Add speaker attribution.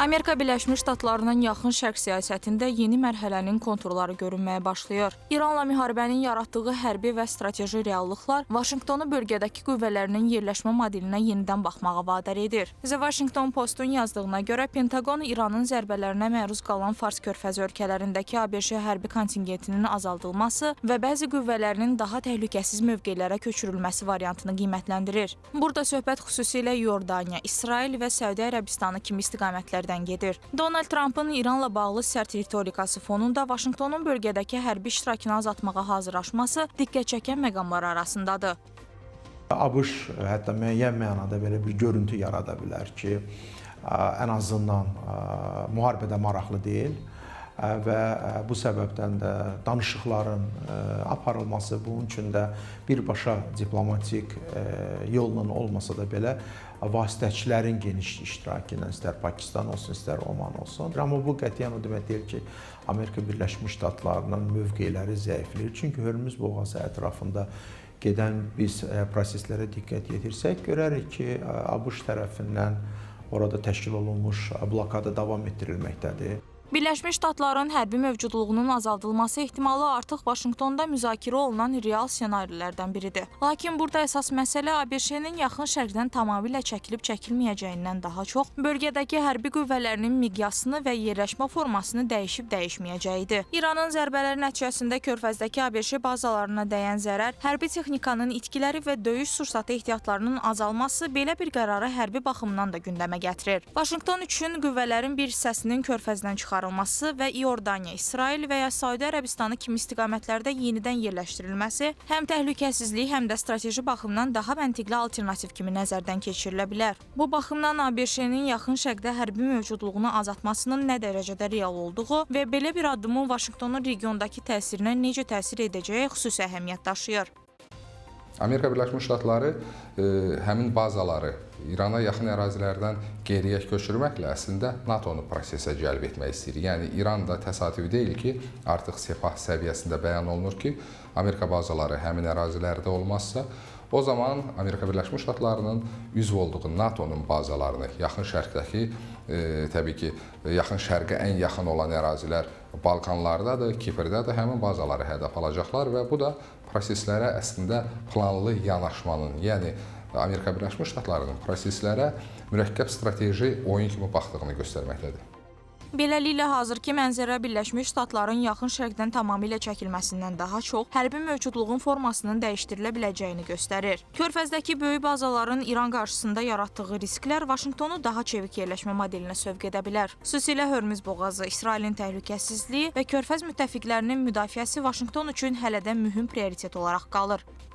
Speaker 1: Amerika Birləşmiş Ştatlarının Yaxın Şərq siyasətində yeni mərhələnin konturları görünməyə başlayır. İranla müharibənin yaratdığı hərbi və strateji reallıqlar Vaşinqtonu bölgədəki qüvvələrinin yerləşmə modelinə yenidən baxmağa vadar edir. The Washington Post-un yazdığına görə, Pentaqon İranın zərbələrinə məruz qalan Fars körfəzi ölkələrindəki ABŞ hərbi kontingentinin azaldılması və bəzi qüvvələrinin daha təhlükəsiz mövqelərə köçürülməsi variantını qiymətləndirir. Burada söhbət xüsusilə Yordaniya, İsrail və Səudiyyə Ərəbistanı kimi istiqamətlərdən gedir. Donald Trampın İranla bağlı sərt ritorikası fonunda Vaşinqtonun bölgədəki hərbi iştirakını azaltmağa hazırlaşması diqqət çəkən məqamlar arasındadır.
Speaker 2: ABŞ hətta müəyyən mənada belə bir görüntü yarada bilər ki, ən azından müharibədə maraqlı deyil və bu səbəbdən də danışıqların aparılması, bunun üçün də birbaşa diplomatik yolla olmasa da belə vasitəçilərin geniş iştirakı ilə, istər Pakistan olsun, istər Oman olsun. Amma bu qətiyyən o demək deyil ki, Amerika Birləşmiş Ştatlarının mövqeləri zəifləyir. Çünki Hörmüz boğazı ətrafında gedən biz proseslərə diqqət yetirsək, görərik ki, ABŞ tərəfindən orada təşkil olunmuş blokada davam etdirilməkdədir.
Speaker 1: Birləşmiş Ştatların hərbi mövcudluğunun azaldılması ehtimalı artıq Vaşinqtonda müzakirə olunan real ssenarilərdən biridir. Lakin burada əsas məsələ ABŞ-nin Yaxın Şərqdən tamamilə çəkilib çəkilməyəcəyindən daha çox bölgədəki hərbi qüvvələrinin miqyasını və yerləşmə formasını dəyişib dəyişməyəcəyidir. İranın zərbələri nəticəsində körfəzdəki ABŞ bazalarına dəyən zərər, hərbi texnikanın itkiləri və döyüş sursatı ehtiyatlarının azalması belə bir qərarı hərbi baxımdan da gündəmə gətirir. Vaşinqton üçün qüvvələrin bir hissəsinin körfəzdən çıxarılması və İordaniya, İsrail və ya Səudiyyə Ərəbistanı kimi istiqamətlərdə yenidən yerləşdirilməsi həm təhlükəsizlik, həm də strateji baxımdan daha məntiqli alternativ kimi nəzərdən keçirilə bilər. Bu baxımdan ABŞ-nin Yaxın Şərqdə hərbi mövcudluğunu azaltmasının nə dərəcədə real olduğu və belə bir addımın Vaşinqtonun regiondakı təsirinə necə təsir edəcəyi xüsusi əhəmiyyət daşıyır.
Speaker 3: Amerika Birləşmiş Ştatları həmin bazaları İrana yaxın ərazilərdən geriyə köçürməklə əslində NATO-nu prosesə cəlb etmək istəyir. Yəni İran da təsadüfi deyil ki, artıq Sepah səviyyəsində bəyan olunur ki, Amerika bazaları həmin ərazilərdə olmazsa, o zaman Amerika Birləşmiş Ştatlarının üzv olduğu NATO-nun bazalarını Yaxın Şərqdəki, təbii ki, Yaxın Şərqə ən yaxın olan ərazilər Balkanlardadır, Kiprdədir, həmin bazaları hədəf alacaqlar və bu da proseslərə əslində planlı yanaşmanın, yəni Amerika Birləşmiş Ştatlarının proseslərə mürəkkəb strateji oyun kimi baxdığını göstərməkdədir.
Speaker 1: Beləliklə, hazırki mənzərə Birləşmiş Ştatların Yaxın Şərqdən tamamilə çəkilməsindən daha çox hərbi mövcudluğun formasının dəyişdirilə biləcəyini göstərir. Körfəzdəki böyük bazaların İran qarşısında yaratdığı risklər Vaşinqtonu daha çevik yerləşmə modelinə sövq edə bilər. Xüsusilə Hörmüz boğazı, İsrailin təhlükəsizliyi və Körfəz müttəfiqlərinin müdafiəsi Vaşinqton üçün hələ də mühüm prioritet olaraq qalır.